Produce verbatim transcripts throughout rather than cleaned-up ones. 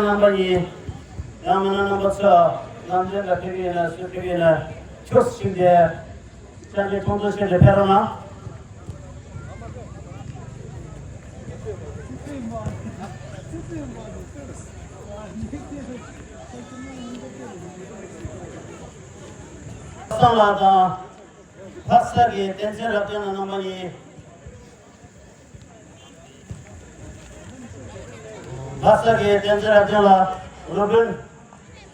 རྣམ་པ་གཉིས། ཡང་མིན་ན་རྣམ་པ་ཚོ་ལམ་སྟོན་ལ་ཕེབས་ཀྱི་ཡིན་ན་སུ་ཕེབས་ཀྱི་ཡིན་ན་ཁྱོད་ཤིག་དེ་ཅང་གི་མཐོང་ཚོར་ཆེད་དུ་ཕེབས་རོགས་གནང་། བསམ་ལགས་དང་། ལྷ་ས་གི་བསྟན་འཛིན་རབ་བརྟན་ལགས་རྣམ་པ་གཉིས། ལྷ་ས་གི་བསྟན་འཛིན་རབ་བརྟན་ལགས་རུ་དཔོན་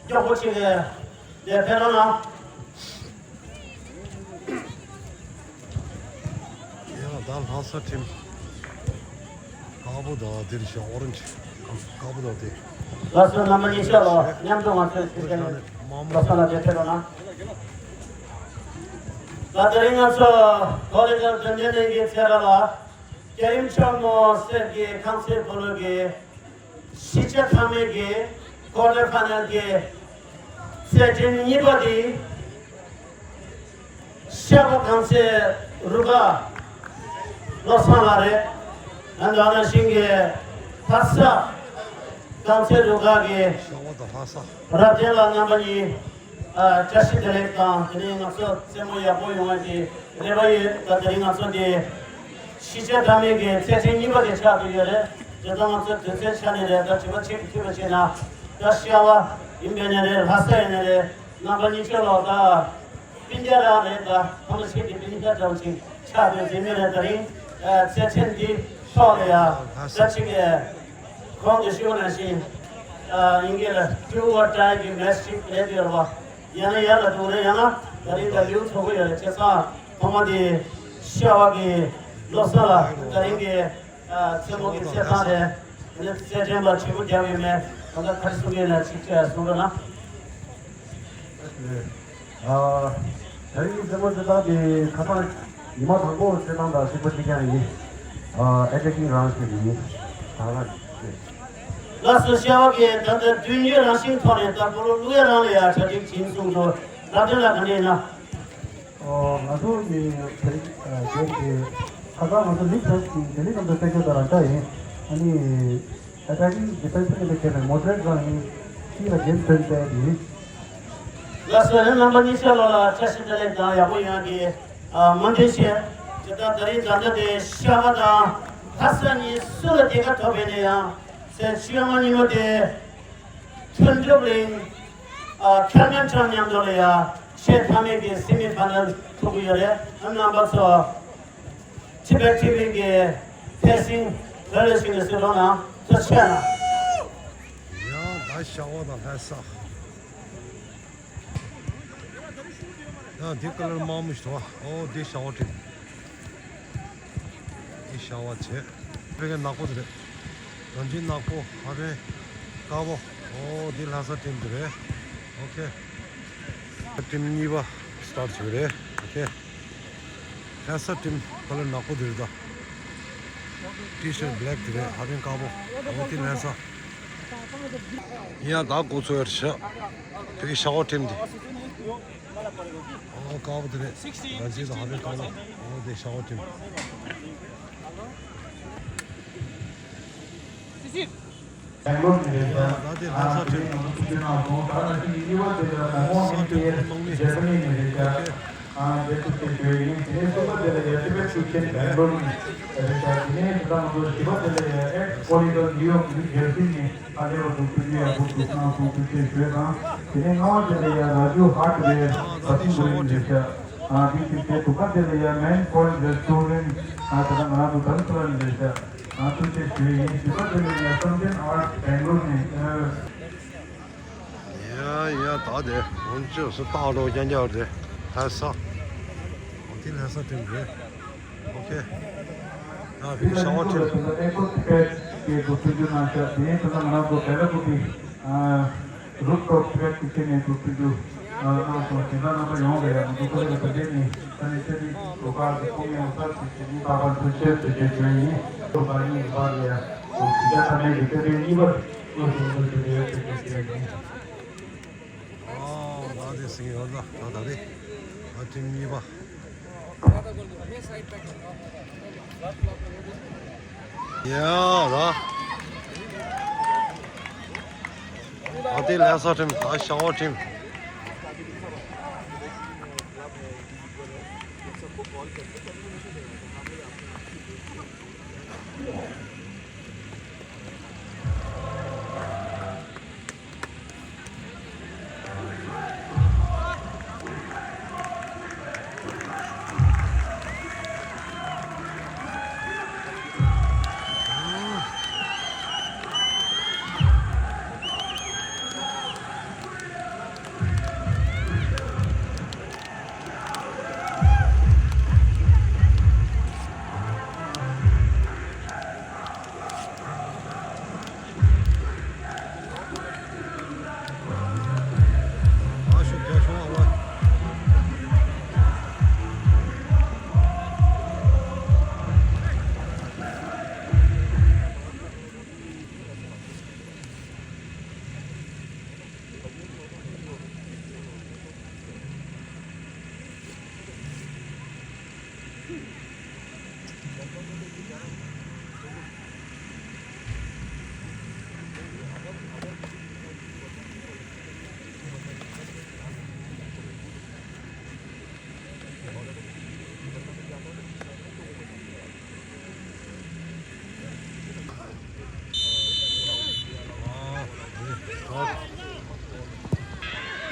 མགྱོགས་པོ་ཅིག་གིས་དེ་ཕེབས་རོགས་གནང་། ཡ་ད་ལྷ་ས་ཁྲིམས། དཀར་པོ་དང་དེར་ཤ་ཨོ་རེན་ཇི། དཀར་པོ་དང་དེ། ལགས་སོ། རྣམ་པ་གཉིས་ཆ་ལ་མཉམ་དུ་ང་ཚོས་ཕྱི་རྒྱལ་ལོ་ས་ལ་དེ་ཕེབས་རོགས་གནང་། ད་དེ་རིང་ང་ཚོ་ཀོ་ལེ་ཇར་དོན་ལྡན་གླིང་གི་ཚལ་ར་ལ་རྒྱལ་ཡུམ་ཆེན་མོ་གསེར་གྱི་ཁང་ཚན་སྤོ་ལོ་གི་གཞིས་ཆགས་མཐའ་མའི་གི་ཀོར་ཊར་ཕའི་ནལ་གི་རྩེད་འགྲན་གཉིས་པ་དེ། ཤ་བ་གངས་ཅན་རུ་ཁག་བློ་བཟང་ལགས་རེད། ཨ་ནི་ནང་བཞིན་གྱི་ལྷ་ས་གངས་ཅན་རུ་ཁག་གི་ཤ་བ་དང་ལྷ་ས། རབ་བརྟན་ལགས་རྣམ་པ་གཉིས། ཨ་བཀྲ་ཤིས་བདེ་ལེགས་དང་དེ་ནས་ང་ཚོ་རྩེད་མོ་ཡག་པོ་ཡོང་བ་གི་རེ་བ་ཡོད། ད་དེ་རིང་ང་ཚོ་འདི་གཞིས་ཆགས་མཐའ་མའི་གི་རྩེད་འགྲན་གཉིས་པ་དེ་ཆགས་ཀྱི་ཡོད་རེད། དེ་ད་ང་ཚོ་དུས་ཚོད་ཆ་ནས་རེད། ད་དྲི་བ་ཆེ་གི་ཐུབ་པ་བྱས་ན་ད་ཤ་བ་ཡིན་པའི་ནས་རེད། ལྷ་ས་ཡིན་ནས་རེད། རྣམ་པ་གཉིས་ཆོས་ལོག་ད། སྤུན་ཀྱག་རང་རེད་ད། ཕ་མ་ཆེ་གི་སྤུན་ཀྱག་ཙམ་ཞིག་ཆགས་དུས་རྗེས་མི་རེད། ད་རིང་ཚེ་ཆེན་འདི་ཕྱོགས་ལ་ཡ་ད་ཅིག་གི་གོང་དུ་ཞུས་པ་ནང་བཞིན་ཨིན་སྐད་ལ་ཊུ་ཨོར་ཊའི་གི་མེ་ཆི་ཅིག་ལས་དུ་ཡོད་རེད་བ། ཡང་ན་ཡར་ལ་འགྲོ་རེད། ཡང་ན་ད་རིང་ད་ལིའུ་ཚོགས་ཀྱི་ཡོད་རེད། བྱས་ཙང་ཐོག་མ་དེ་ཤ་བ་གི་བློ་བཟང་ལགས་ད་རིང་གི་རྩེད་མོ་གི་རྩེད་ཐང་རེད། ཨ་ནི་རྩེད་འགྲན་པ་བྱེད་པོ་རྒྱག་ཡོད་མེད་ད་ལྟ་ཁ་གསུང་མཁན་ལ་ཅིག་ཅིག་གསུང་རོགས་གནང་། ཨ་ད་རིང་རྩེད་མོ་རྩེད་སྟངས་དེ་ཁ་སང་ཉི་མ་དང་པོ་རྩེད་སྟངས་དང་གཅིག་པ་གཅིག་རྐྱང་ཡིན། ཨ་ཨེ་ཊེ་ཀིང་རང་བཞིན་ཡིན། ད་ལ་རེད། ལགས་སོ། ཤ་བ་གིས་ད་ལྟ་མདུན་སྐྱོད་རང་བཞིན་ཐོག་ནས་ད་སྤོ་ལོ་བླུག་ཡ་རང་ལ་ཡ་གྲ་སྒྲིག་བྱིན་གསུངས་འདུག་རབ་བརྟན་ལགས་ག་འདྲ་ཡིན་ན། ཨོ་ང་ཚོ་གི་དེ་རིང་རྒྱན་དེ་ཁ་སང་ང་ཚོ་ལིག་ཕེབས་ཀྱི་དེ་ནི་ང་ཚོ་བཙན་བྱོལ་དང་རང་འདྲ་ཡིན། ཨ་ནི་ཨེ་ཊེ་ཀིང་ཌི་ཕེན་སི་ནི་ལས་བརྒལ་བའི་མོ་ཌེ་རེཊ་རང་ཡིན། གཅིག་ལ་རྒྱན་ཕེབས་པའི་དེ་ཡིན། ལགས་སོ། ཨ་ནི་རྣམ་པ་གཉིས་ཆ་ལོ་ལ་བཀྲ་ཤིས་བདེ་ལེགས་དང་ཡག་པོ་ཡོང་གི་སྨོན་འདུན་ཞུ། དེ་ལྟར་ད་རིང་ད་ལྟ་དེ་ཤ་བ་དང་ལྷ་ས་གཉིས་སུ་ལ་དེ་ག་ཐོབ་པའི་ནས་ཡང་ཚེ་ཤུལ་མ་ཉིན་མོ་དེ། མཐུན་གྲུབ་གླིང་། ཨ་ཁེལ་མན་ཊོན་མཉམ་དུ་ལ་ཡ་ཆེས་མཐའ་མའི་གི་སེ་མི་ཕའི་ནལ་ཐུག་གི་ཡོད་རེད། ཨ་རྣམ་པ་ཚོ་ཊི་བེཊ་ཊི་ཝི་གི་ཕེ་སིང་བེ་ལེ་ཤིང་གི་སྲིད་གྲོགས་ནང་ཐུགས་རྗེ་ཆེ་གནང་། ཡང་ད་ཤ་བ་དང་ལྷ་ས། ཡང་འདི་ཀ་ལར་དམར་མོ་ཞིག་འདུག་ཨོ་འདི་ཤ་བ་ཁྲིམས། འདི་ཤ་བ་བྱས། ཕ་གི་ནག་པོ་དེ་རེད། ད་འདི་ནག་པོ། ཧ་རན་དཀར་པོ། ཨོ་འདི་ལྷ་ས་ཁྲིམས་དེ་རེད། ཨོ་ཁེ། ཁྲིམས་གཉིས་པ་སི་ཊར་བྱས་རེད། ཨོ་ཁེ། ལྷ་ས་ཁྲིམས་ཀ་ལར་ནག་པོ་དེ་རེད་ད། ཊི་ཤརཊ་བྷེ་ལེག་དེ་རེད། ཧ་རན་དཀར་པོ། ཨོ་འདི་ལྷ་ས། ཡ་ད་གོ་ཚོད་ཡར་ཤ། ཕ་གི་ཤ་བ་ཁྲིམས་དེ། ཨོ་དཀར་པོ་དེ་རེད། ར་ཇི་དང་ཧ་རན་དཀར་པོ། ཨོ་དེ་ཤ་བ་ཁྲིམས། ད་དེ་ལྷ་ས་ཁྲིམས། ས་ཁྲིམས་ནང་མི། ཇེ་པ་ནི་ནས་རེད་ཤག་ཨ་དེ་ཐུགས་རྗེ་ཆེ་ཞུ་ཡིན། དེ་ནས་གསུམ་པ་དེ་ལ་ཡ་ཊི་བེཊ་ཊུ་ཆེན་བེང་ལོར་ནས་རེད་ཤག་དེ་ནས་ད་ང་ཚོ་བཞི་པ་དེ་ལ་ཡ་ཨེ་ཀོ་ལི་ཌོར་ནིའུ་ཡོག་ནིའུ་ཇར་སི་ནས། ཨ་ལེ་བ་དུ་ཕུལ་རྒྱུ་ཡག་པོ་འདུག་གནང་སོང་། ཐུགས་རྗེ་ཆེ་ཞུ་ཡས་དང་། དེ་ནས་ལྔ་པ་དེ་ལ་ཡ་ར་ཇུ་ཧར་ཌི་ཝེར་བ་ཤིང་པུ་རི་ནས་རེད་ཤག་ཨ་དེ་གཅིག་བྱས། དྲུག་པ་དེ་ལ་ཡ་མེན་པོ་ཡིན་རེ་སི་ཊོ་རེན། ཨ་ད་ལྟ་ང་རང་ཚོ་དྷ་རམ་ས་ལ་ནས་རེད་ཤག་ཨ་ཐུགས་རྗེ་ཆེ་ཞུ་ཡས་ཡིན། བཞི་པ་དེ་ལ་ཡ་སམ་ཐིང་ཨར་བེང་ལོར་ནས། ཨ། ཡ་ཡ་ད་དེ་འོན་ཅོག་སུ་སྟག་ལོ་རྐྱང་རྐྱང་རེད། ལྷ་ས། འོ་དེ་ལྷ་ས་ཁྲིམས་རེད། ཨོ་ཁེ། ཡ་ཕི་ཤ་བ་ཁྲིམས། ཨེ་ཀོ་ཊི་བེཊ་གི་འདུག་ཐུགས་རྗེ་གནང་ཤག་དེ་ནས་ད་ལྟ་ང་རང་ཚོ་བེ་ལ་ཀུ་པི། ཨ། རུབ་ཊོབ་ཊི་བེཊ་ཀི་ཆེན་ནས་འདུག་ཐུགས་རྗེ་གནང་སོང་། དེ་འདྲ་རྣམ་པ་ཡོངས་ལ་ཡང་འདུག་ཁོ་རེ་ལ་དེ་འདྲས་ནས་ད་ནས་ཆ་ནི་ལོ་ཀ་གི་ཁོང་ཡང་ས་ཆུ་ཆེ་ནི་ད་བར་ཐུགས་རྗེ་ཆེ་ཞུ་ཡིན། ལོ་ཀ་གཉིས་ཀྱི་བར་ལ་ཡང་དུས་ཆ་ཐ་མའི་གི་ཆ་ནི་གཉིས་པ་ལོ་གསུམ་དུ་ཞུ་ཡོད་ཆེ་ཆེ་ཞུ་ཡིན། ཨོ་ད་དེ་སིང་ཡོད་ད། ད་ད་རེད། ཨ་ཊིམ་གཉིས་པ། ཡ་ར། ཨ་དེ་ལྷ་ས་ཁྲིམས། ད་ཤ་བ་ཁྲིམས།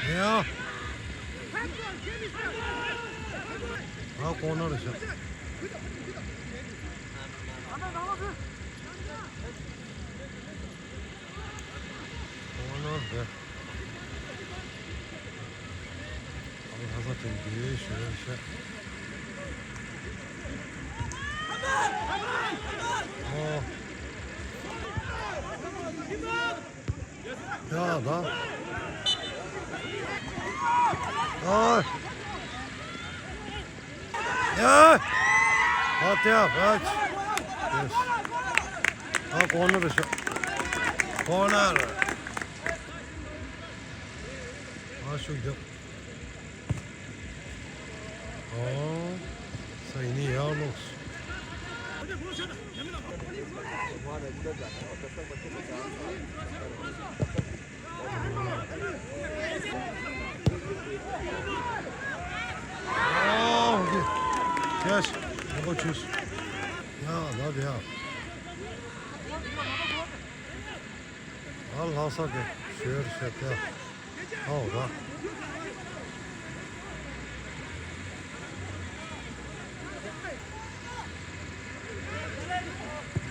ཡ། ཨ་ཀོ་ནར་རེད་ཤག་ཀོ་ནར་རེད། ཨ་ལྷ་ས་དེ་འདི་ཞོར་ཤག་ཨོ། ཡ་ད། ཨ། ཡ། ཨ་ཏི་ཡ་ཧ་ཅི། ཡེས། ཨ་ཀོ་ནར་རེད་ཤག་ཀོ་ནར། ཨ་ཤུགས་རྒྱབ། ཨོ། ས་ཡིན་ནི་ཡར་ལོག་སོང་། ཨོ། ཡེས། ཡེས། ཡ་ལ་ཡ། ཨ་ལྷ་ས་གི་ཞོར་ཤག་ཏེ། ཨོ་ར།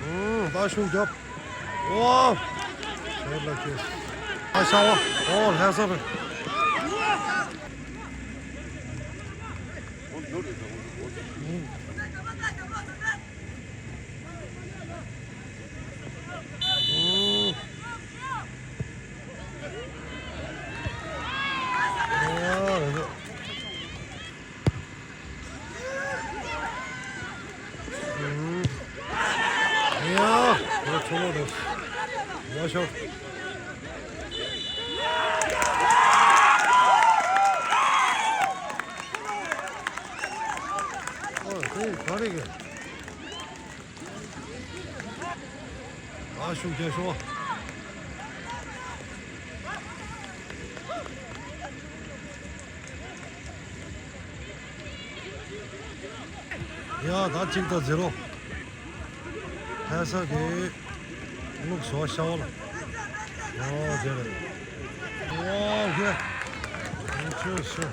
ཨུམ། ད་ཤུགས་རྒྱབ། ཝའོ། ཞོར་ལ་ཅེས། ཨ་ཤ་བ། ཨོ་ལྷ་ས་རེད། ཨུམ། ཨུམ། ཨོ་རེད། ཨུམ། ཡ། ཡ་ཆོ་ལོ་རེད། ཡ་ཤོ། ཨོ་དེ་ག་རེ་གི། ཨ་ཤུགས་རྒྱབ་ཤོག་ཡ་ད་གཅིག་དང་ཛི་རོ། ལྷ་ས་གི་ལུག་བཟོ་ཤ་བ་ལ། ཨོ་དེ་རེད། ཨོ་ཧེ། ཆུ་ཤུ།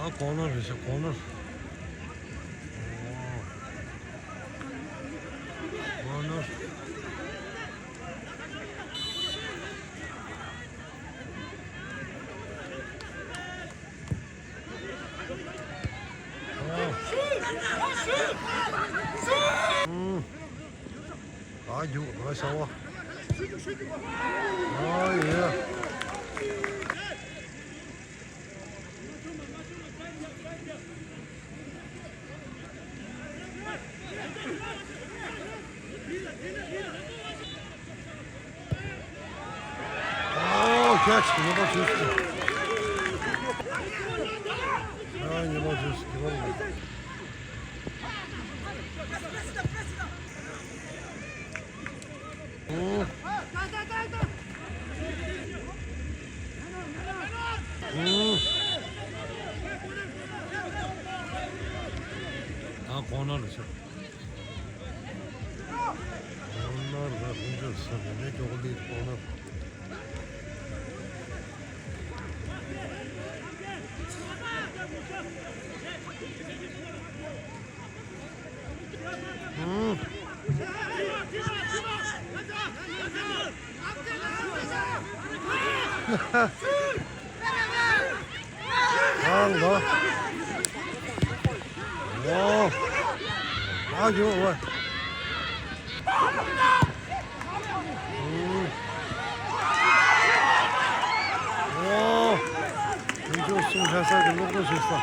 ཨ་ཀོ་ནར་རེད་ཤག་ཀོ་ནར། ཨོ། ཀོ་ནར། ཨོ། ཨུམ། ཨ་རྒྱུག་ང་ཤ་བ། ཨ་ཡེ། ཨོ་ཁྱེད་ཀྱི་ངོ་མ་བྱོས་སོང་། ཉེས་པ་བཟོས་སུ་གི་བར་ལ། ཨ་གོང་ན་རུ་ཆགས། གོང་ན་རུ་ལྷུན་གྲུབ་ས་ནས་ནས་ཀྱོག་ལི་གོང་ན། ཨང་ལོ། ཨོ། ཨ་ཡོ་ཝ། ཨོ། ཡིན་ཅོ་སུ་ཧ་ས་གི་ལོག་ཏོ་ཞིག་ས། ཨ་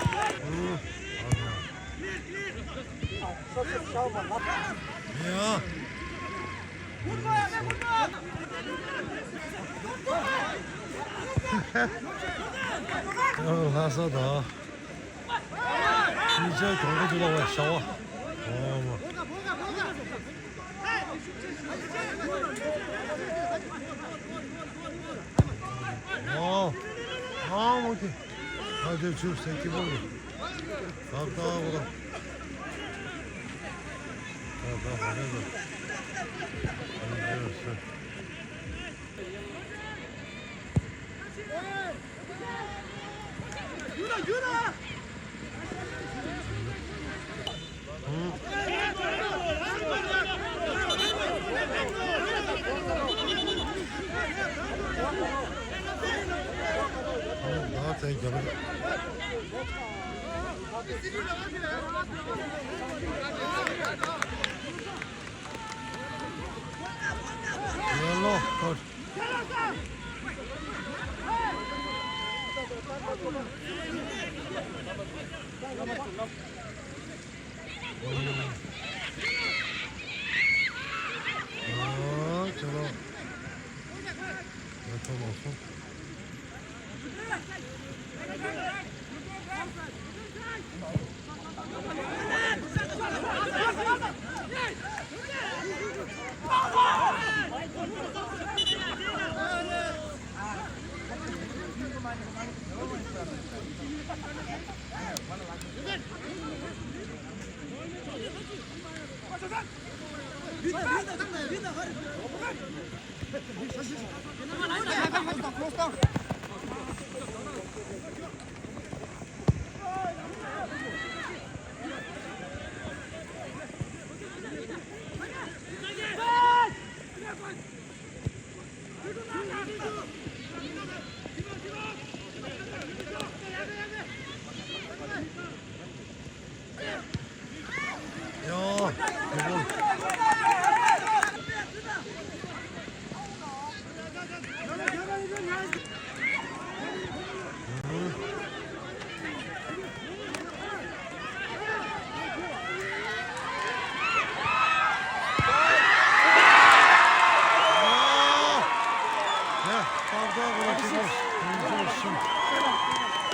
ཡ། ལྷ་ས་དང་། ཤིན་ཅང་གྱོང་པོ་ཅུ་ལ་བ་ཤ་བ། ཨོ་མ། ཨོ། ཨོ་མ་ཁི། ཨ་དེ་ཆུ་སེ་ཁི་བོ་གི། ད་ད་བོ་ར། ད་ད་བོ་ར། ཨ་དེ་སེ། Yellow card. ཨ་ཅོ་ལོ། ཨ་ཅོ་ལོ་སོང་།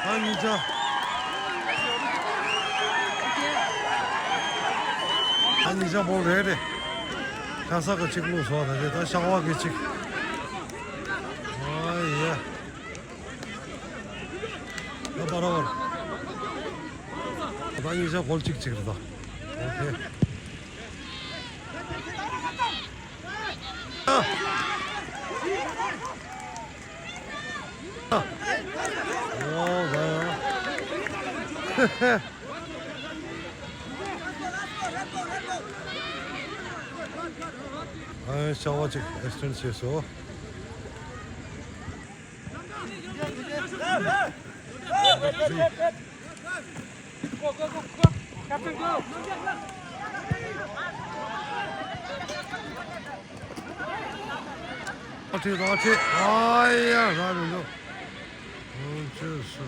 ཨ་ནི་ཅག་ཨ་ནི་ཅག་བོ་རེད་རེད། ཁ་ས་ག་གཅིག་ལོ་སོ་ད་རེད། ད་ཤག་བ་གི་གཅིག་ཨ་ཡ། ད་བར་བར། ད་ཉིན་ཞག་གོལ་གཅིག་གཅིག་རེད་ད། ཨོ་ཁེ། ཨོ་ད། ཨ་ཤག་བ་གཅིག་ཨེག་སི་ཊེན་ཌི་བྱས་སོ། ཨ་ཁྲི་ར་ཁྲི་ཨ་ཡ་ར་རུ་ཡོ། ཨོ་ཅེ་སུ།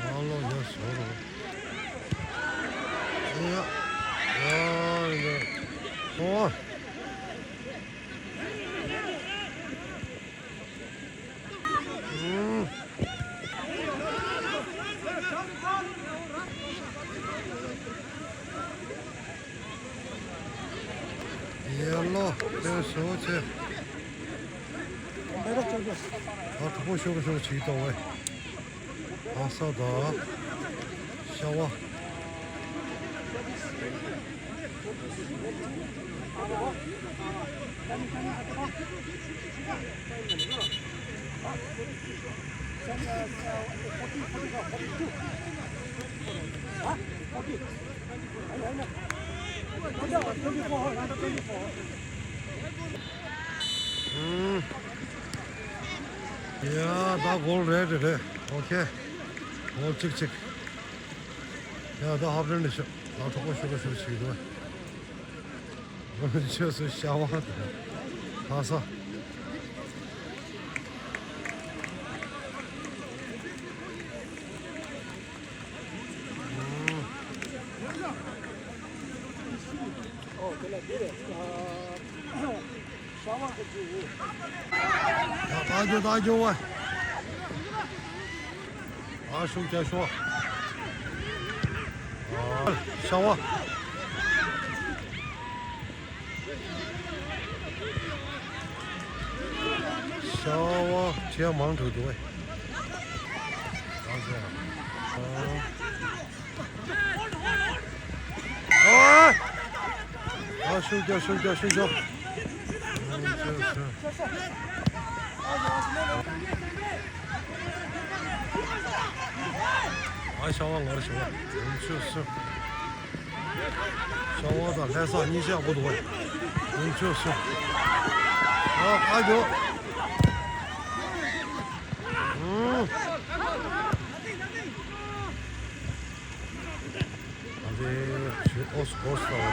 ཨ་ལོ་ཡ་སོ་རོ། ཡ། ཨ་ཡ། ཨོ། ཨུམ། ཨ་གྲོགས་པོ་ཤོག་ཤོག་བྱེད་ཀྱི་གཏོང་བས། ཨ་ས་དང་། ཤ་བ། ཡ་ད་གོལ་རེད་རེད་རེད། ཨོ་ཁེ། གོལ་གཅིག་གཅིག་ཡ་ད་ཧབ་རན་ནས་ཤོག་ད་གྲོགས་པོ་ཤོག་ཤོག་བྱེད་ཀྱི་འདུག་ཆོས་སུ་ཤ་བ་དང་ལྷ་ས། ད་རྒྱུ་ད་རྒྱུ་བ། ཨ་ཤུགས་རྒྱག་ཤོག་ཨ་ཤ་བ། ཤ་བ་ཁྱེད་མང་དྲགས་འདུག་བས། ཨ་ཤུགས་རྒྱག་ཤུགས་རྒྱག་ཤུགས་རྒྱག་ཨ་ཤ་བ་ངར་ཤ་བ་ཡོང་ཆོས་སུ། ཤ་བ་དང་ལྷ་ས་གཉིས་ཆ་ཡག་པོ་འདུག་བས། ཡོང་ཆོས་སུ། ཨ་ཁ་རྒྱོ། ཨ། ཨ་རེ། ཞུ་ཨོ་སི་ཨོ་སི་ལ་བ།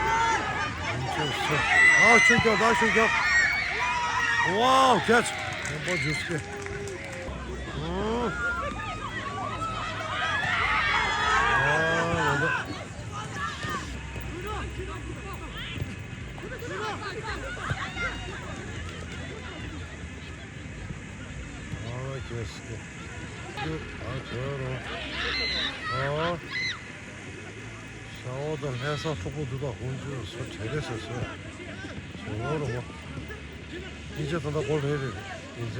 ཡིན་ཆོས་སུ། ཨ་ཤུགས་རྒྱག་ད་ཤུགས་རྒྱག་ཝའོ་ཁྱེད། ཡོན་པོ་ཇུས་ཀེ། ཨ། ཨ་ཡོན་པོ། ཨ་ཁྱེད་སུ། ཨ་ཁྱོད་རང་། ཨ། ཤ་བ་དང་ལྷ་ས་གྲོགས་པོ་འདི་དག་ཧུན་ཅུ་སུ་བྲེལ་རེ་སོ་སོ། ཞེ་ལོ་རུ་བ། ཡིན་ཆ་ད་ལྟ་གོ་རེ་རེ་རེ་ཡིན་ཆ།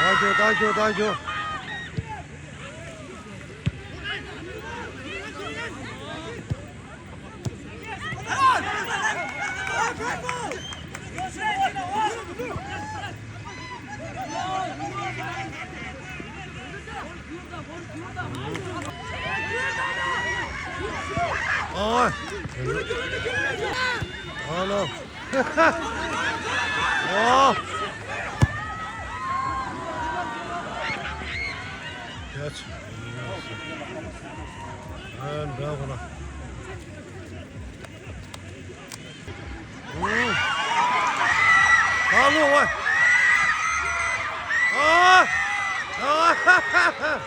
ད་ཁྱོད་ད་ཁྱོད་ད་ཁྱོད། ཨོ། ཨ་ལོ། ཨོ། ཡ་ཆི། ཨ་འདྲ་གོ་ན། ཨ་ལོ་ཝེ། ཨ། ཨ།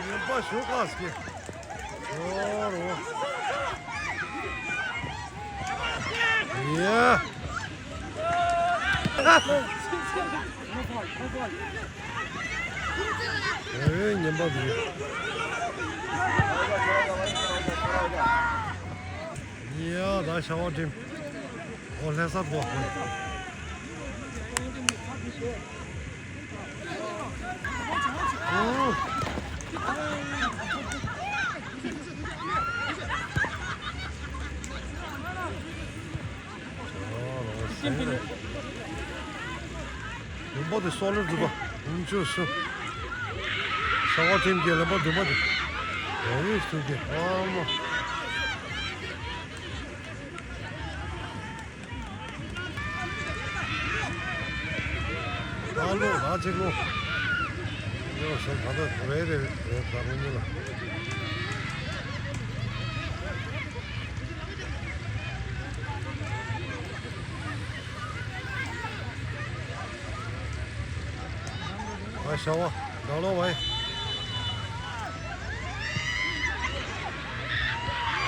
ཉན་པ་ཞོག་ག་སྐྱེ། ཨོ་རོ། ཡ། ཨེ་ཉན་པ་འདུག་ཡ་ད་ཤ་བ་ཊིམ། ཨོ་ལྷ་ས་འགྲོ། ཨོ། ཨོ་ལོ་སེ། ལུང་པ་དེ་སོག་ལེ་འདུག་པ། ཨུམ་ཆོས་སུ། ཤ་བ་ཊིམ་གྱི་ལུང་པ་འདུག་པ་དེ། ཨེ་ཡིས་སུ་གི་ཨ་མ། ད་ལོ་ལ་ཅིག་ལོ། ཡོ་སོ་ད་ལྟ་རེ་རེ་རེ་ད་རུང་ཉིན་ལ། ཨ་ཤ་བ་ད་ལོ་བའི།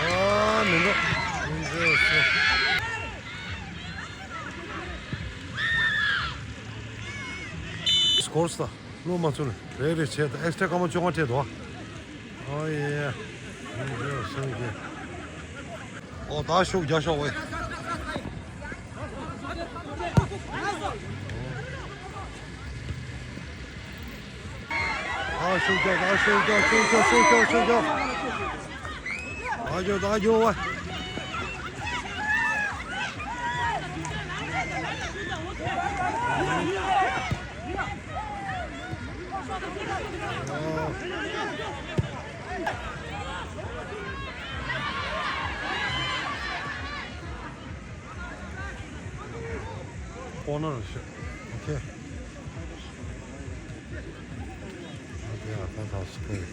ཨ་མི་འདུག་མི་འདུག་སྐོར་ས་བློ་མ་ཚུན་རེ་རེ་བྱས་ད་ཨེག་སི་ཊ་ར་སྐར་མ་བཅོ་ལྔ་སྤྲད་འདུག་ཨ། ཨོ་ཡེ། ཨོ་ད་ཤུགས་རྒྱག་ཤོག་ཝེ། ད་ཤུགས་རྒྱག་ད་ཤུགས་རྒྱག་ཤུགས་རྒྱག་ཤུགས་རྒྱག་ཤུགས་རྒྱག་ད་རྒྱོ་ད་རྒྱོ་ཝེ། Corner. Okay. Okay, I thought I was supposed.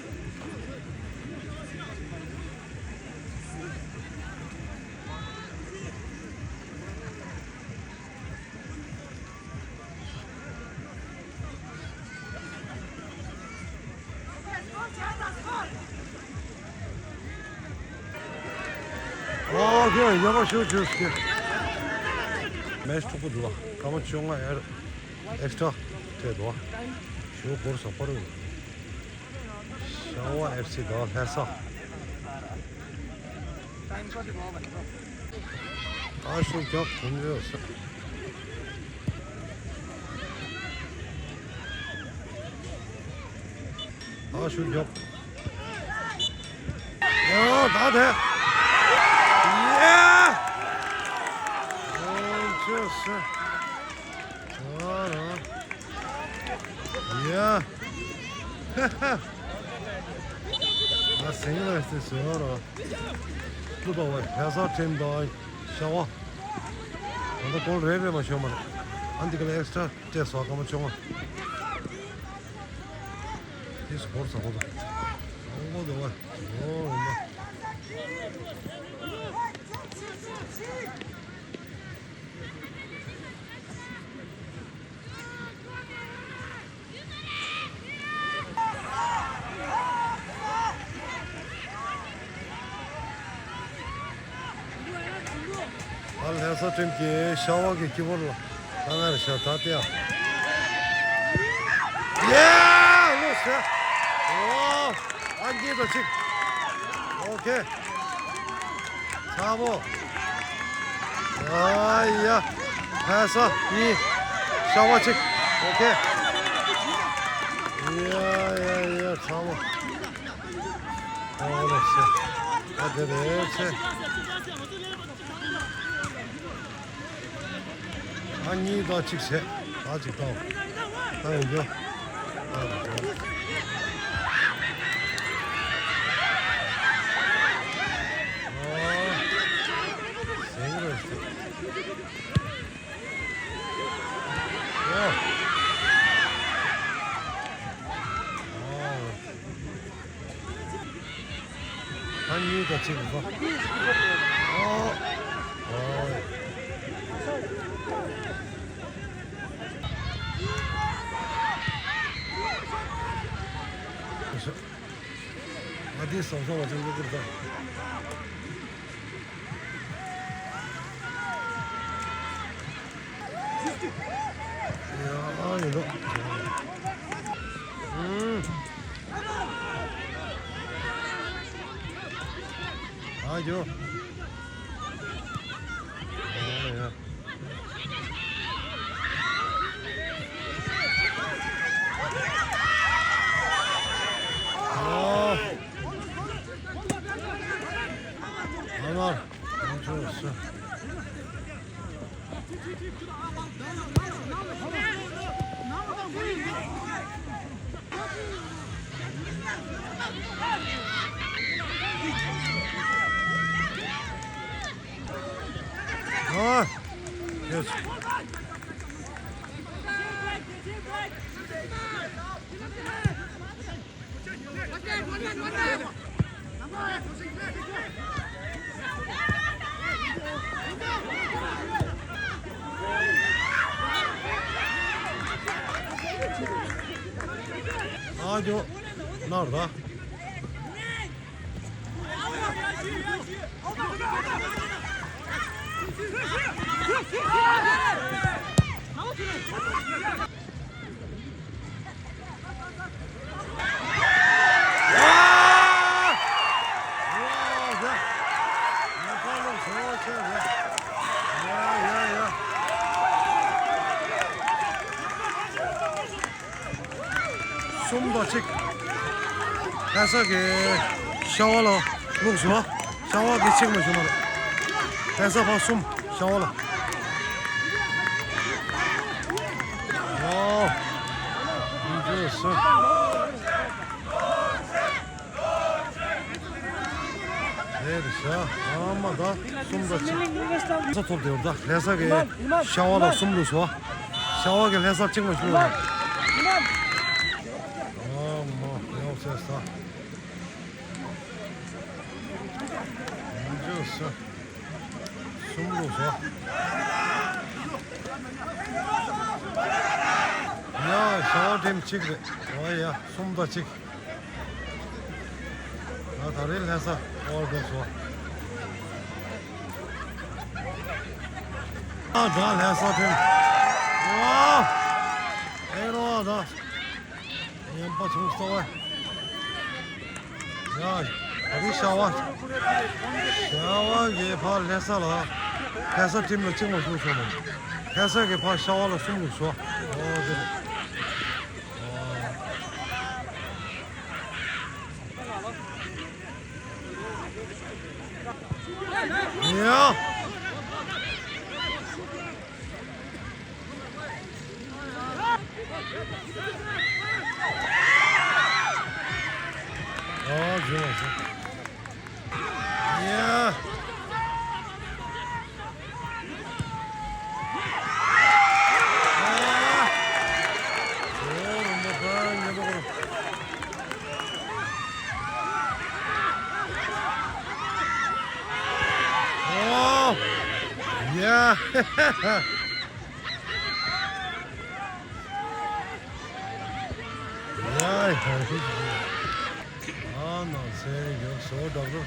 ཨོ་ཁེ། ཡག་པོ་ཞུ་ཞུ་ཞུ། མེ་ཆི་དྲུག་པོ་འདུག་ལ། སྐར་མ་བཅོ་ལྔ་ཨེར་ཨེག་སི་ཊ་ར་སྤྲད་འདུག་ལ། ཞུ་སྒོར་ས་པར། ཤ་བ་ཨེཕ་སི་དང་ལྷ་ས། ཨ་ཤུ་རྒྱག་གོམ་རེ་ས། ཨ་ཤུ་རྒྱག་ཡ་ད་དེ། ཡ། ཨོ་ཅོ་སེ། ཨ་ར། ཡ། ང་སེང་ལ་སེ་ཟེར་བ་ར། ཀླུ་པ་བ་ལྷ་ས་ཁྲིམས་དང་ཤ་བ། ང་ད་གོང་རེ་རེ་མ་ཤོད་མ་རེད། ཨ་འདི་ག་ལ་ཨེག་སི་ཊ་ར་སྤྲད་སོ་སྐར་མ་བཅོ་ལྔ། དེ་སུ་བོར་ས་གོ་ད། ཨོ་གོ་དེ་བ། ཨོ་ཡིན་ན། ཨ་ལྷ་ས་ཁྲིམས་ཀྱི་ཤ་བ་གི་སྐྱིད་པོ་ལ་ད་ང་རེ་ཤ་ད་ཏེ་ཡ། ཡ་ལོ་ཤ། ཨོ། ཨ་གཉིས་དང་གཅིག་ཨོ་ཁེ། ཚ་བོ། ཨ་ཡ། ལྷ་ས་གཉིས། ཤ་བ་གཅིག་ཨོ་ཁེ། ཡ་ཡ་ཡ་ཚ་བོ། ཨོ་ལོ་ཤ། ཨ་དེ་རེད་ཆེ། ཨ་གཉིས་དང་གཅིག་བྱས། ད་གཅིག་བཏང་། ད་ཡོང་རྒྱུ། ད་ཡོང་རྒྱུ། ཨོ། ཟིང་རེད་ཟིང་། ཨོ། ཨོ། ཨ་གཉིས་དང་གཅིག་གོ། ཨོ། ཨོ། ཨ་དེ་སོང་སོང་བ་ཅན་གྱི་ཀུར་ད། ཡ་ཨ་ཡིན་ནོ། ཨུམ། ཨ་ཡོ། ཨ་ཡ། ཨོ། ཨ་མ། ཨ་ཅོ་སི། ཨ། ཡེས། ཨ་ཇོ། ནར་ད། གསུམ་དང་གཅིག་ལྷ་ས་གི་ཤ་བ་ལ་བླུགས་སོང་། ཤ་བ་གི་ཆིག་མ་ཞུ་མ་རེད། ལྷ་ས་ཕར་གསུམ་ཤ་བ་ལ། ཨོ། འདི་སུ། དེར་བཞག་ཨ་མ་ད་གསུམ་ད་ཅིག་ལྷ་ས་ཐོབ་དེ་བར་ད་ལྷ་ས་གི་ཤ་བ་ལ་གསུམ་བླུགས་སོང་། ཤ་བ་གི་ལྷ་ས་གཅིག་མ་ཞུ་ཡོད་རེད། ཨ་མ་ཡག་ཟེར་ས། འཇོག་ས། གསུམ་བླུགས་སོང་། ཡ་ཤ་བ་ཊིམ་གཅིག་རེད། ཨོ་ཡ་གསུམ་ད་གཅིག་ད་ད་རེས་ལྷ་ས་ཨོ་དགོས་སོ། ཨ་ད་ལྷ་ས་ཕེབས། ཝའོ། ཨེ་རོ་ཨ་ད། ཡན་པ་ཆུང་ས་བ། ཡ། ད་རེས་ཤ་བ། ཤ་བ་གི་ཕར་ལྷ་ས་ལ། ལྷ་ས་ཊིམ་ལ་གཅིག་མ་བྱུང་སོང་ནམ། ལྷ་ས་གི་ཕར་ཤ་བ་ལ་གསུམ་བླུགས་སོང་། ཨོ་དེ་རེད། ཡ། ཨོ་ཟེར་བ་ཟེར། ཡ། ཨོ། ཡ། ཡ་ཡ། ཨ་ནང་སེ་ཡོད་སོ་འདྲ་པོ།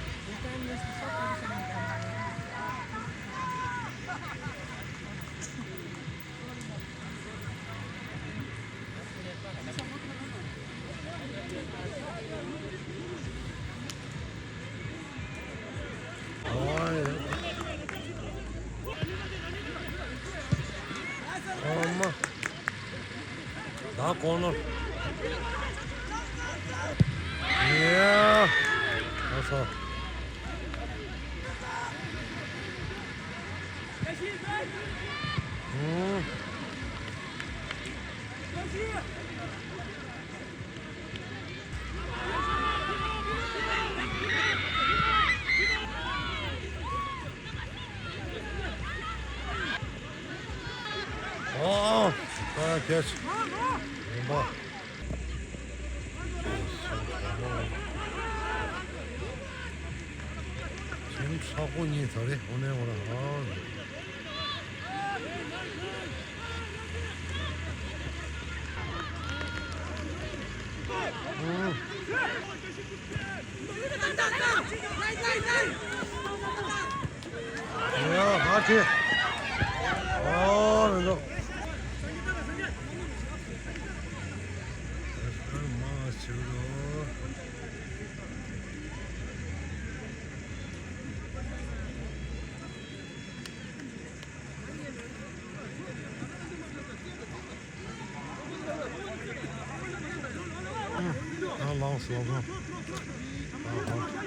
ཨོ་མ། ད་གོ་ནོར། ཡ། ཨ་ས། ཨུམ། ཨོ། ཨ་ཁྱེད། ཡིན་པ། ཁྱིམ་ཚ་པོ་གཉིས་ད་རེ་འོ་ནས་འོ་ར་ཨ། ཡ་ཧ་ཁེ། ཨོ་མི་འདུག་མ་ཆུ་རོ། ཨ་ལངས་སོང་། ཨ་ཧ།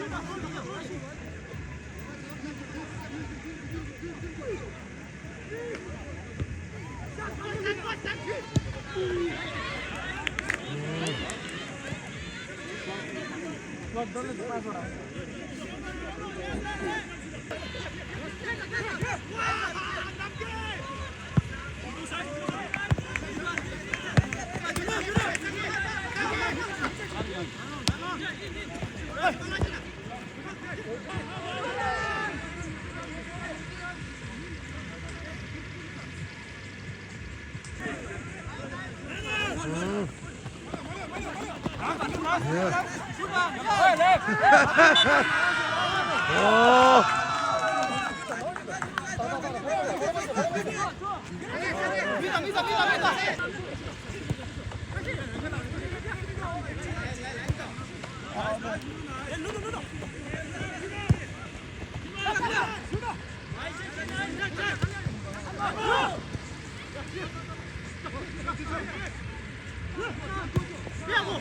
ཨ་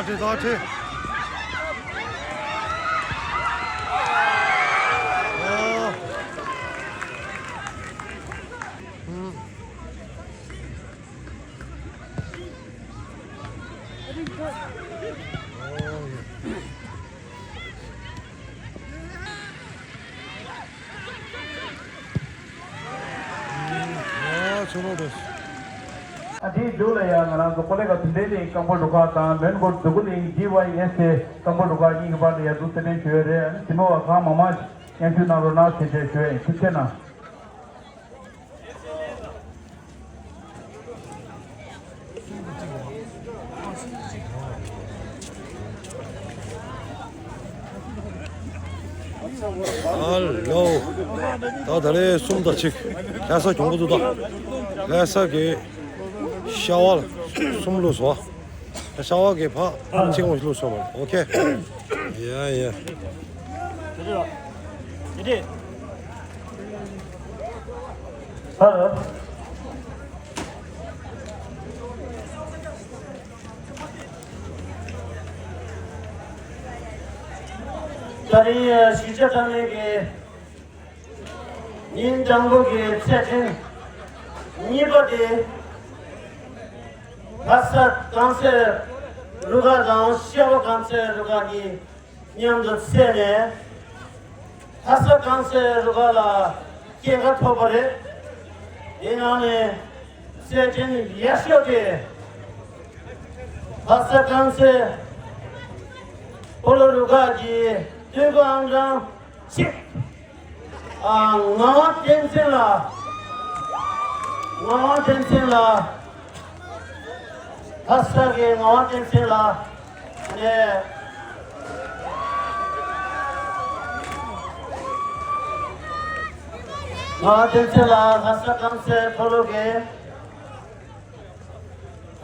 ཁྲི་ཨ་ཁྲི། ཨོ། ཧུམ། ཨོ་ཡ། ཨ་དེའི་མཇུག་ལ་ཡང་ང་རང་ཚོ་ཀོ་ལེ་ག་དུན་ཏེ་གླིང་སྐམ་པོ་རུ་ཁག་དང་མོན་གྷོ་འདུ་ཁུ་གླིང་ཌི་ཝའི་ཨེས་ཨེ་སྐམ་པོ་རུ་ཁག་གཉིས་ཀྱི་བར་ལ་ཡར་འཛུགས་རྩེད་འགྲན་ཞུ་ཡས་རེད། ཨ་ནི་འཛིན་མ་བ་གང་མང་མང་མཉམ་ཞུགས་གནང་རོགས་གནང་ཞེས་བཤད་ཞུ་ཡས་ཡིན། ཐུགས་རྗེ་གནང་། ཨ་ལོ། ད་ད་རེས་གསུམ་དང་གཅིག་ལྷ་ས་གྱོང་པོ་འདུག་ད་ལྷ་ས་གི་ཤ་བ་ལ་གསུམ་ལུས་སོ། ཤ་བ་གི་ཕ་གཅིག་མ་ལུས་སོ་མ། ཨོ་ཁེ། ཡ་ཡ། ཧ་ལོ། ད་རིང་གཞིས་ཆགས་ཚང་མའི་གི་ཉིན་དང་པོ་གི་རྩེད་འགྲན་གཉིས་པ་དེ་ལྷ་ས་རྐང་རྩེད་རུ་ཁག་དང་ཤ་བ་རྐང་རྩེད་རུ་ཁག་གཉིས་མཉམ་དུ་རྩེས་ནས་ལྷ་ས་རྐང་རྩེད་རུ་ཁག་ལ་སྐྱེད་ཀ་ཐོབ་པ་རེད། དེ་ནང་ནས་རྩེད་འགྲན་ཡག་ཤོས་དེ་ལྷ་ས་རྐང་རྩེད་སྤོ་ལོ་རུ་ཁག་གི་སྟོན་པ་ཨང་གྲངས་གཅིག་ཨ། ངག་དབང་བསྟན་འཛིན་ལགས། ངག་དབང་བསྟན་འཛིན་ལགས། ལྷ་ས་གི་ངག་དབང་བསྟན་འཛིན་ལགས། ཨ་ནི། ངག་དབང་བསྟན་འཛིན་ལགས་ལྷ་ས་རྐང་རྩེད་སྤོ་ལོ་གི་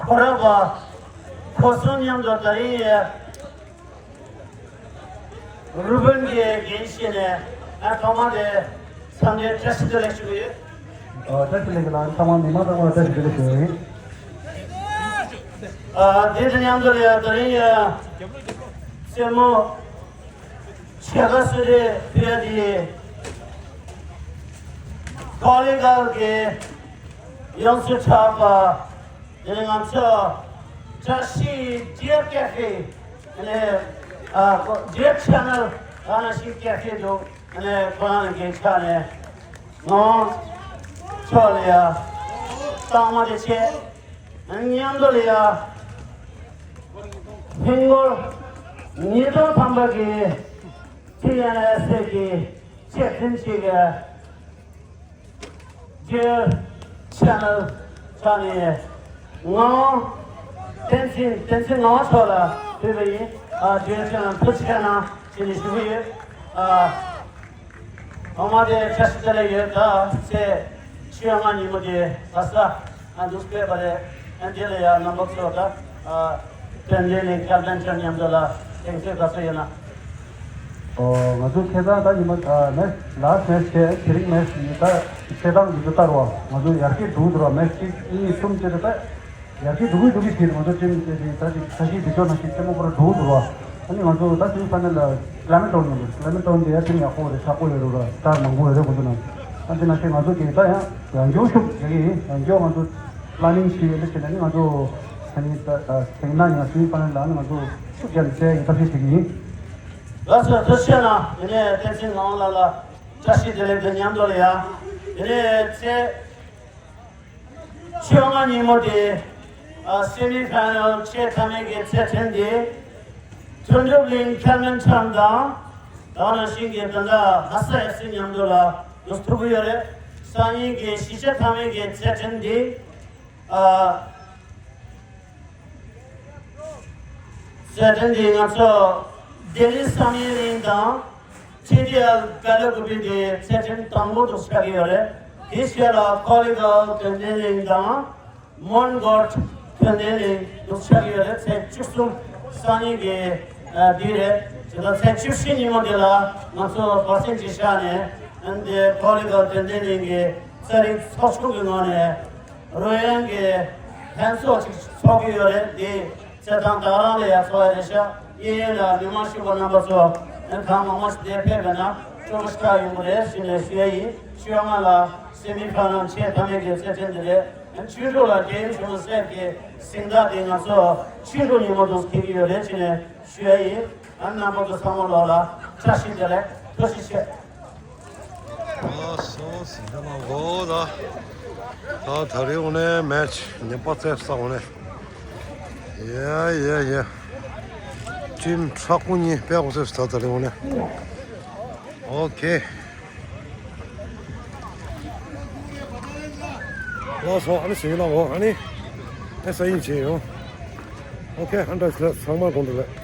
ཁོ་ར་བ་ཁོ་ཚོ་མཉམ་དུ་ད་རིང་ཡ། རུ་དཔོན་གྱི་འགན་བཞེས་ནས་ཨ་ཐོག་མ་དེ་འཚམས་འདྲི་བཀྲ་ཤིས་བདེ་ལེགས་ཞུ་གི་ཡོད། ཨ། བཀྲ་ཤིས་བདེ་ལེགས་ལགས། ཚང་མ་མི་མང་ཚང་མ་བཀྲ་ཤིས་བདེ་ལེགས་ཞུ་གི་ཡོད། ཨ། དེ་དང་མཉམ་དུ་ཡ་ད་རིང་ཡ་རྩེད་མོ་ཕྱེད་ཀ་གསོལ་རས་ཕུལ་ཡ་དེ་ཀོ་ལི་གལ་གྱི་ཡང་སྲིད་གྲགས་པ། དེ་ནས་ང་ཚོ་བཀྲ་ཤིས་ཌི་ཡར་ཀེ་ཧྥེ། དེ་ནས་ཨ་ཌི་ཡར་ཆེ་ནལ་ཨ་ནང་བཞིན་ཀེ་ཧྥེ་འདུག་དེ་ནས་ཁོ་རང་གི་ཕྱག་ནས་ངག་དབང་མཆོག་ལ་ཡ་རྟགས་མ་དེ་བྱས། མཉམ་དུ་ལ་ཡ་ཧིན་སྒོར་ཉིས་སྟོང་ཐམ་པ་གི་ཊི་ཨེན་ཨེས་ཨེ་གི་རྩེད་འགྲན་ཅིག་གི་ཌི་ཡར་ཆེ་ནལ་ཕྱག་ནས་ངག་དབང་བསྟན་འཛིན། བསྟན་འཛིན་ངག་དབང་མཆོག་ལ་ཕུལ་བ་ཡིན། ཨ། ཌི་ཡར་ཆེ་ནལ་ཐུགས་རྗེ་གནང་ཞེས་ནས་ཞུ་གི་ཡོད། ཨ། ཐོག་མ་དེ་བཀྲ་ཤིས་བདེ་ལེགས་ཡོད། ད་ཚེས་བཅོ་ལྔ་ཉིན་མོ་དེ་ལྷ་ས་ཨ་འདུག་སྤེལ་བ་རེད། ཨ། འདི་ལ་ཡང་རྣམ་པ་ཚོ་ད་ཨ་དཔལ་ལྡན་གླིང་ཁེ་ལ་ཌན་ཆར་མཉམ་དུ་ལ་དེང་ཚེས་ག་ཚོད་ཡོད་ན། ཨོ། ང་ཚོ་ཁེ་བཟང་ད་ཉི་མ་ཨ་མེ་ཆི་ལ་སི་ཊི་མེ་ཆི་བྱས། དེ་རིང་མེ་ཆི་ད་ཁེ་བཟང་འདི་ཚོ་ལྟར་བ་ང་ཚོ་ཡར་རྒྱས་འགྲོ་འདུག་ར། མེ་ཆི་གཅིག་གཉིས་གསུམ་བྱས་ཏེ་ད། ཡར་རྒྱས་འགྲོ་གི་འགྲོ་གི་ཞིག་ང་ཚོ་ཊིམ་དེ་དེ་ད་ཅིག་ས་གཞི་འདི་ཚོ་ནང་བཞིན་ཆེན་མོ་ཁོ་ར་འགྲོ་འདུག་བ། ཨ་ནི་ང་ཚོ་ད་སེ་མི་ཕ་ནལ་ལ་ལེ་མན་ཊོན་ཡོད་རེད། ལེ་མན་ཊོན་དེ་ཡ་ཊིམ་ཡག་པོ་རེད། ཁག་པོ་ཡོད་རེད་ར། སི་ཊར་མང་པོ་ཡོད་རེད་ཁོ་ཚོ་ནང་། ཨ་འདི་ནང་བཞིན་ང་ཚོ་གི་ད་ཡང་ཡང་སྐྱོ་ཤུགས་རྒྱག་གི་ཡིན། ཡང་སྐྱོ་ང་ཚོ་པ་ལ་ནིང་བྱེད་ཡོད་འདི་བྱས་ནས་ནི་ང་ཚོ་ད་ནི་ད་ད་དེང་ན་ཡང་སེ་མི་ཕ་ནལ་ལ་ནི་ང་ཚོ་ཤུགས་རྒྱག་ནས་བསྡད་ཡིན། ཐབས་ཤེས་བྱེད་ཀྱི་ཡིན། ལགས་སོ། ཐུགས་རྗེ་གནང་། དེ་ནས་བསྟན་འཛིན་ངག་དབང་ལགས་ལ་བཀྲ་ཤིས་བདེ་ལེགས་དང་མཉམ་དུ་ལ་ཡ། དེ་ནས་ཚེས་བཅོ་ལྔ་ཉིན་མོ་དེ་ཨ་སེ་མི་ཕ་ནལ་ཆེས་མཐའ་མའི་གི་རྩེད་འགྲན་དེ་དོན་གྲུབ་གླིང་ཁེ་ལ་ཌན་ཆར་དང་ད་ནང་བཞིན་གྱི་ད་ལྟ་ལྷ་ས་ཨེཕ་སི་མཉམ་དུ་ལ་འདུག་ཐུབ་ཀྱི་ཡོད་རེད། སང་ཉིན་གྱི་གཞིས་ཆགས་མཐའ་མའི་གི་རྩེད་འགྲན་དེ་ཨ། རྩེད་འགྲན་འདི་ང་ཚོ་ལྡི་ལི་བསམ་ཡས་གླིང་དང་ཊི་ཌི་ཨེལ་བེ་ལ་གུ་པི་འདི་རྩེད་འགྲན་དང་པོ་དུ་ཆགས་ཀྱི་ཡོད་རེད། དེའི་རྗེས་ལ་ཁོ་ལི་གལ་དོན་ལྡན་གླིང་དང་མོན་གྷོ་དོན་ལྡན་གླིང་དུ་ཆགས་ཀྱི་ཡོད་རེད། ཚེས་བཅུ་གསུམ་སང་ཉིན་གྱི་ཨ་དུས་རེད། དེ་ལ་ཚེས་བཅུ་བཞི་ཉིན་མོ་དེ་ལ་ང་ཚོ་བར་སེང་ཅིག་བཞག་ནས་ ཨན་དེ་ཀོ་ལི་གལ་དྲན་རྟེན་གླིང་གི་རྩ་རིག་ཚོགས་ཆུང་གི་ངོས་ནས་རོལ་དབྱངས་ཀྱི་ལྷན་ཚོགས་ཅིག་ཚོགས་ཀྱི་ཡོད་རེད། དེ་རྩེད་ཐང་དག་རང་ལ་ཡ་ཚོགས་ཡ་རེད་ཤག་གཡས་གཡོན་ལ་མི་མང་ཤོག་བུ་རྣམ་པ་ཚོ་གང་མང་མང་ཞིག་དེ་ཕེབས་པ་ན་སྤྲོ་པོ་ཞིག་ཆགས་ཡོང་གི་རེད་ཟེར་ནས་ཞུ་ཡ་ཡིན། ཞུ་ཡ་ང་ལ་སེ་མི་ཕ་ནལ་ཆེས་མཐའ་མའི་གི་རྩེད་འགྲན་འདི་རེད། ཆོས་འབྲུག་ལ་རྒྱལ་ཡུམ་ཆེན་མོ་གསེར་གྱི་གཟེངས་རྟགས་དེ་ང་ཚོ་ཆོས་འབྲུག་ཉིན་མོ་དུ་འཁེལ་གྱི་ཡོད་རེད་ཅེས་ནས་ཞུ་ཡ་ཡིན། ཨ་རྣམ་པ་ཚོ་ཚང་མ་ལོག་ལ་བཀྲ་ཤིས་བདེ་ལེགས། ཐུགས་རྗེ་ཆེ། ཨ་སོ་སི་ད་མ་གོ་ད། ད་ད་རེས་འོ་ནས་མེ་ཆི་ཉིན་པ་ཚེ་ས་འོ་ནས། ཡ་ཡ་ཡ། ཊིམ་ཁྲག་ཁུང་གཉིས་དཔེ་གོ་ཚེ་ད་ད་རེས་འོ་ནས། ཨོ་ཁེ། ལགས་སོ། ཨ་ནི་ཞིག་ལ་འོ་ཨ་ནི་ཨེ་ས་ཡིན་བྱས་ཡོང་། ཨོ་ཁེ། ཨ་འདྲ་ཚང་མ་དགོངས་འདུག་ལགས།